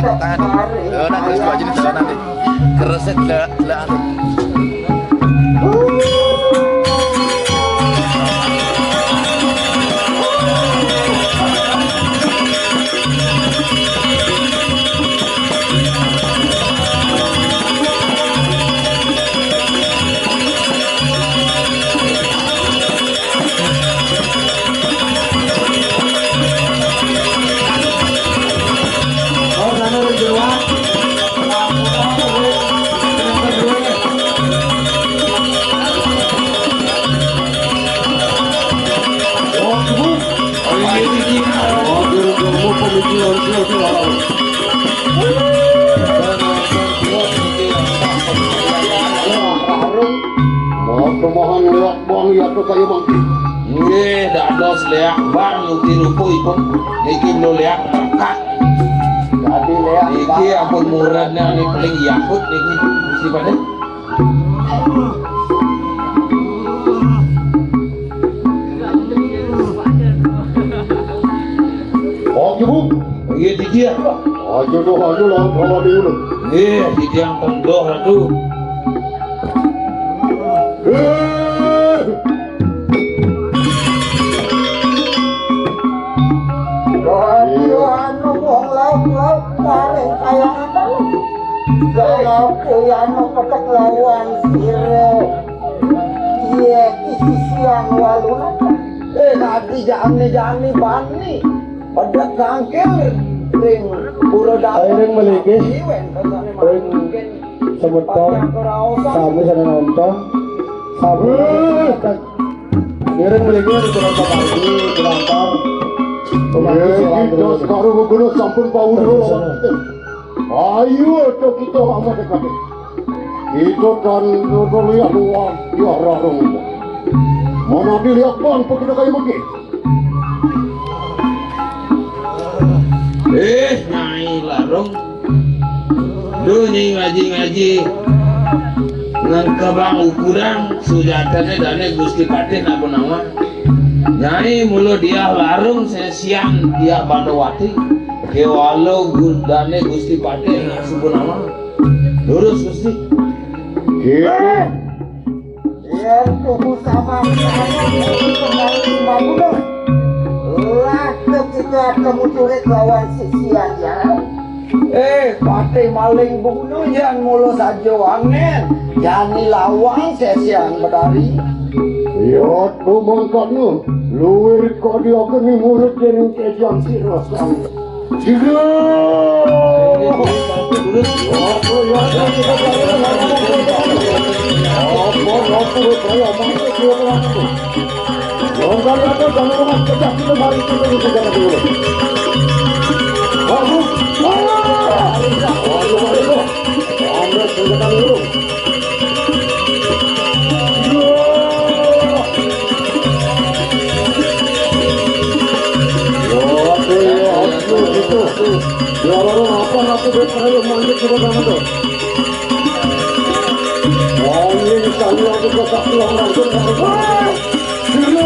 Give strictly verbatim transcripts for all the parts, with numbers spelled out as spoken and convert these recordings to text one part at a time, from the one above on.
Tangan. Yo, nak, terus dua jenis tangan nanti. Kereset, le, le, anu. Mohon pemohon lewat buang ya tuh kayu mangki. Nggih, dados leak bang uti rupa ipun. Niki mula leak merekat. Jadi leak niki bang. Ampun muradnya ni paling yakut niki. Mesti pada. Oke, Bu. Iya, titih apa? Aja doh, aja lawan kawan dulu. Iya, titih yang tendoh, aduh. Eh. Aduh, anu, wong laut-laut, paling kaya apa? Kalau anu, petek lawan sira. Iya, isi siang walu. Eh, nanti jani-jani bani. Pada kangkil ring pura dalam. Ring meligi. Iwen, katanya ring mungkin semeton. Sami sana nonton. Sami. Eh. Ngiring meligi di Jalan Pakardi, Jalan Tar. Pemandu. Eh, soal kita terus. Sekarang guna sampun pawuda. Ayo, to kita amat dekat. Kita kan lihat luar, ya, rarung. Mana dilihat bang, apa kita kayak begini? Eh, Nyai Larung. Duh, Nyai ngaji-ngaji. Nangkebang ukuran sujatane dane Gusti Patih napa nama? Nyai mula diah Larung sesian diah Bandawati. Kewala gu-, dane Gusti Patih napa nama? Lurus, Gusti. Gitu. Yen tuhu samangkana kembali mabunuh, lah ketika temu turit lawan sisian ya. Eh, pati maling bunuh yan mula saja wangen, yani lawang sesian bedari. Ya, tumangkatna, luwih kadi ageni murid dening sesian sira sang. Tiga. Ya, ya, ya, ya, gitu. Ya, lalu apa, apa, dia terlalu manis juga sama tuh. Wah, ini misalnya aku ke satu orang langsung, wah, gila.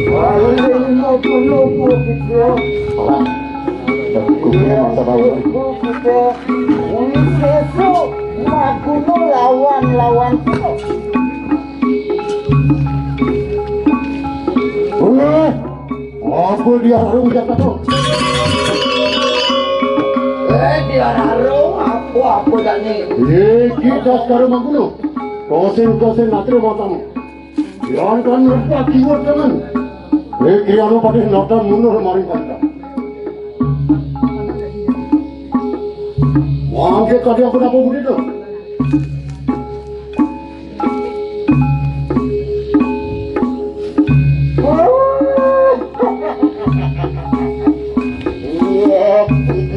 Paling nopo-nopo kita. Ora. Kukuhnya masa bawah. Kita. Wis sesuk maguna lawan-lawan kita. Wah, apa dia harus jatuh? Eh, dia harus apa-apa jane? Eh, kita sekarang maguna. Kosin-kosin natri matang. Jangan lupa kiwat tangan. Eh, kira anu pada nonton mundur maring kandang. Wah, angkat tadi aku dapat budi tuh.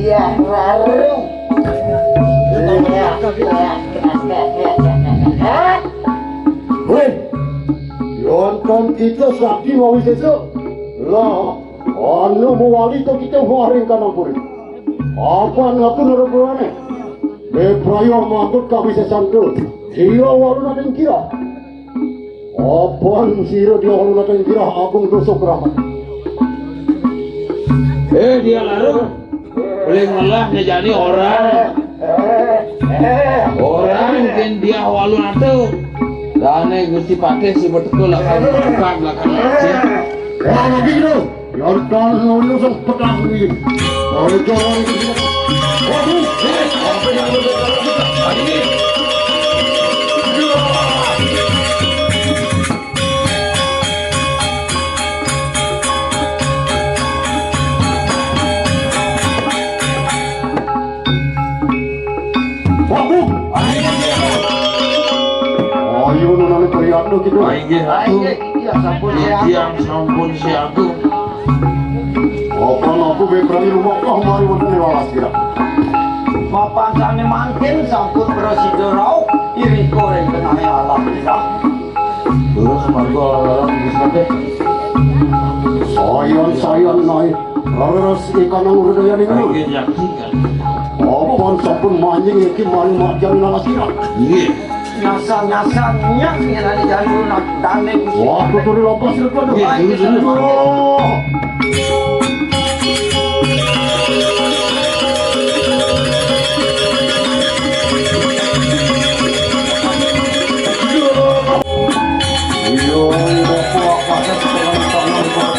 Ya, warung. Wéh, yén kan kita sakti mawi sesa. Lah, anu mawali to kita maring kanang puri. Apan aku nerepurane. Beprayo magut kawisésan to. Dia walu nading kira. Apan sira dia ora nate nggirah agung dosa kramat. Eh, dia larung. Paling melah nyejani orang. Orang mungkin dia walu nate. Dane Gusti Patih si betul akan bukan belakang aja. Orang gitu. Yonton ngono sing petang kuwi. Ora cara iki. Waduh, eh, apa yang udah kita hari ini? Waduh, ayo, ayo, nunane Priatno gitu. Ah, inggih, Ratu. Ah, inggih, inggih, sampun, ya. Titiang sampun siaga. Apa naku bebrani rumangkah mari wonten ing lawas kira? Mapan sane mangkin sampun prasida rauh irika ring tengahe alam kira. Terus marga alam-alam iki sakit. Sayan-sayan nae. Leres ikanang hridayane ngono. Inggih, yakin kan? Apa sampun manjing iki mari marjane lawas kira? Inggih. Nyasar-nyasar nyak ngenani jalur nak dane Gusti. Wah, tuturi lopas lho, Pak. Iya, iya, iya. Wah. Iya, iya, Pak.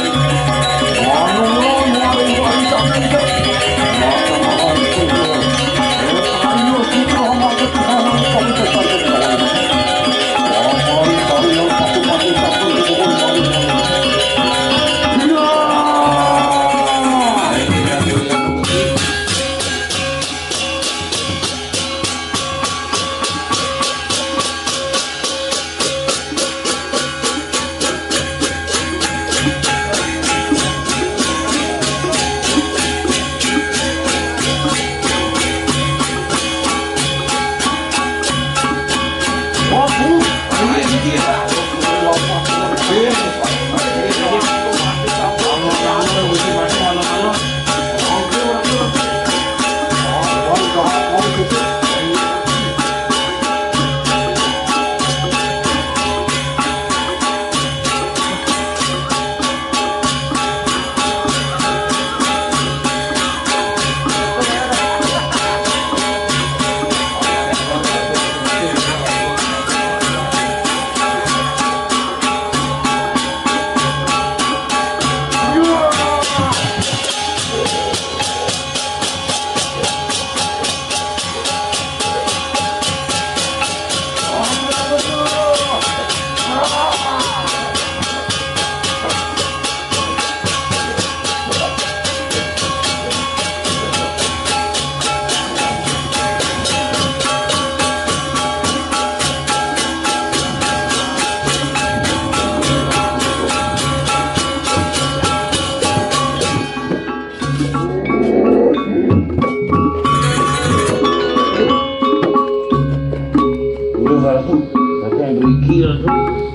Aduh, Ratu, tapi yang riki, Ratu,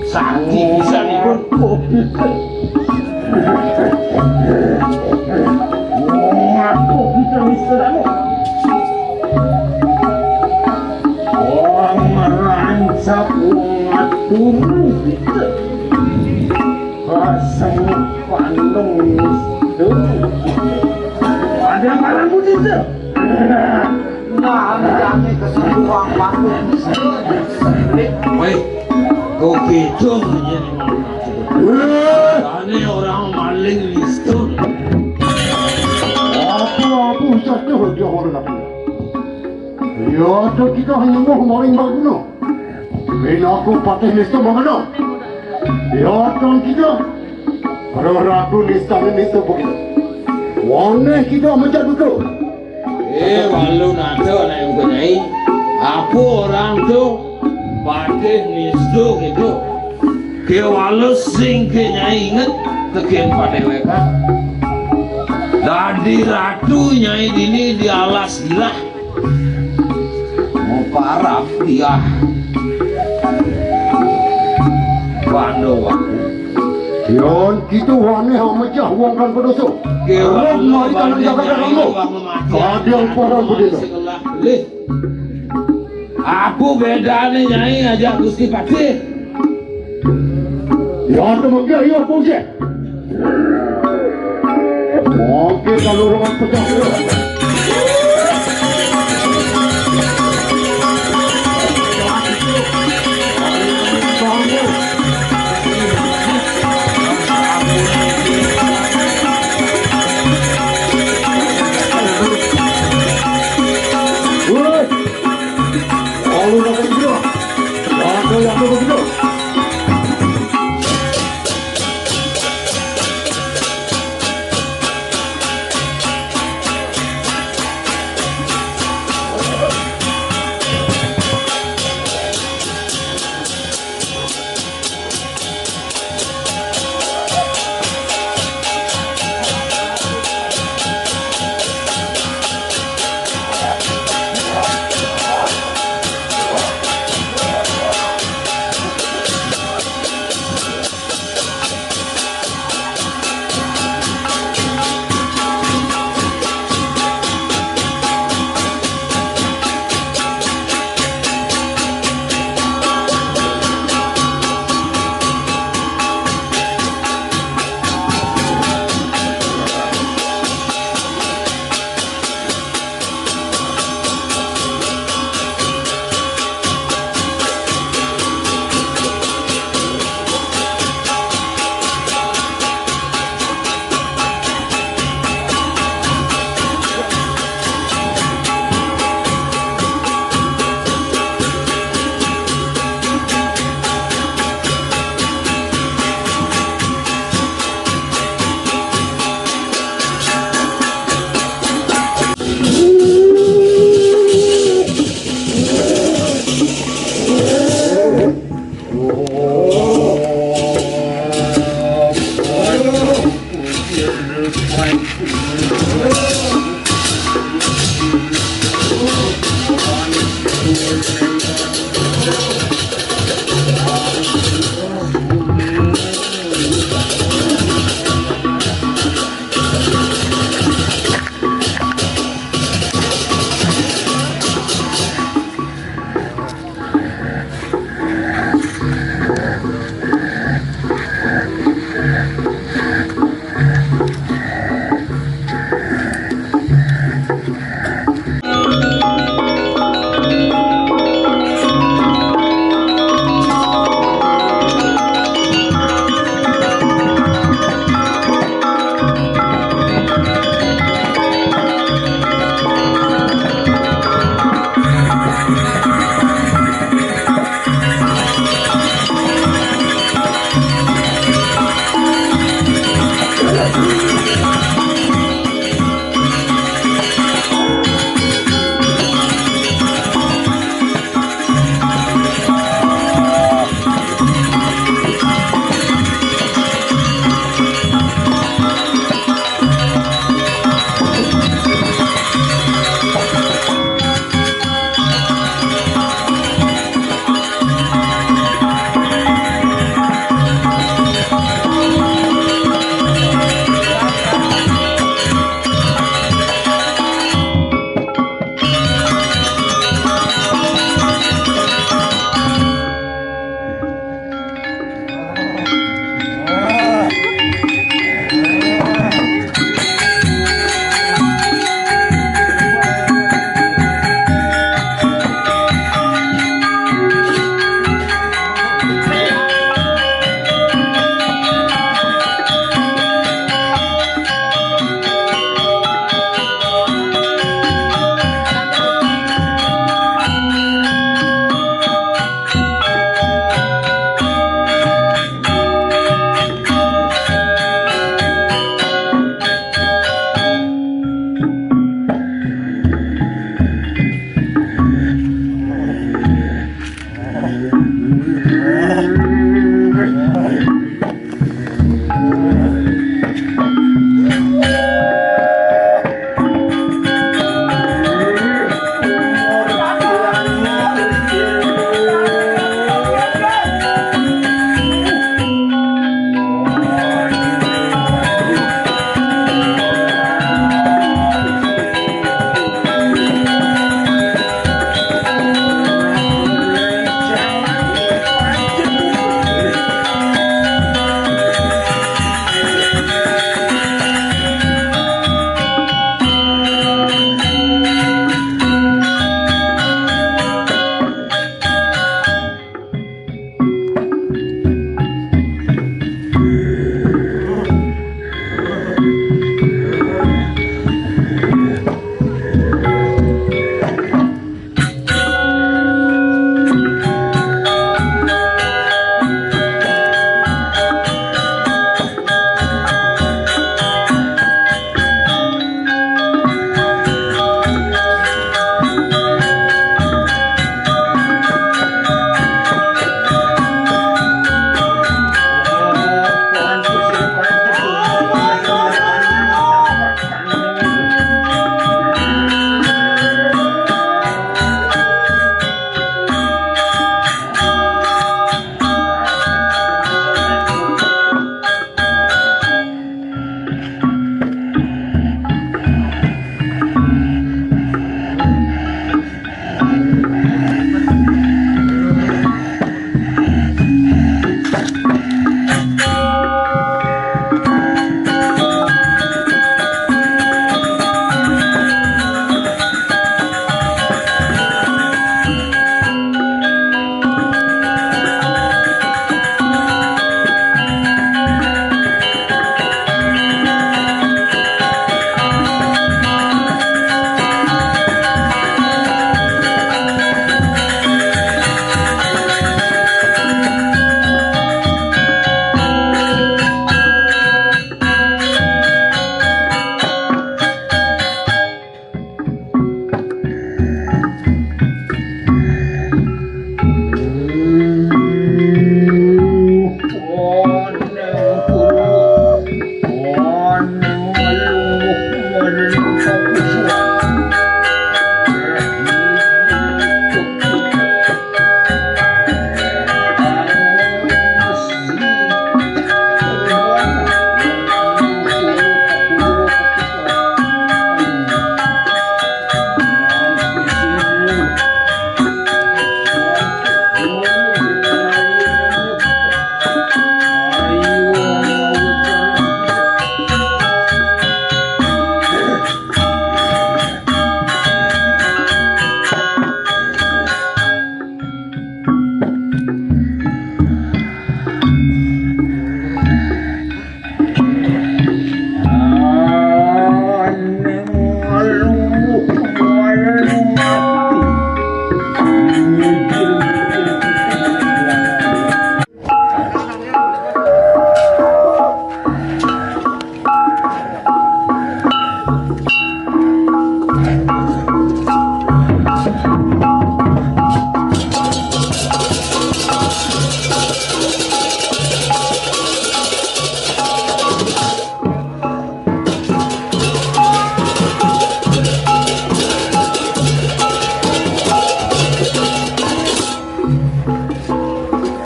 sakit pisan ipun. Ngaku kita istirahat. Wong rancak ngatur kita. Pasang pandung itu. Ada barang budi itu. Nah, jane kesuruhan pandung. Woi, kok gitu, yen. Ane orang maling listun. Apa-apa jatuh dia orang apa? Ya, ada kita hanya mau maling baguna. Yen aku patih nista mangkana. Ya, kan kita. Para ragu nista nista begitu. Waneh kita menjadi betul. Eh, walu nada anak yang punyai. Apa orang tu patih nista gitu. Ke walu sing ke nyai inget tegen padewekan. Dadi ratu Nyai dini di alas girah. Mau parab dia. Bandu aku. Yan kitu wané amejah wong kan padosa. Kerep mari kanang jagat dalam lo. Kadang parab bedino. Apa bedané Nyai ngajak Gusti Patih? Ya, temen dia, ya, bocah. Oke, kalau orang pecah.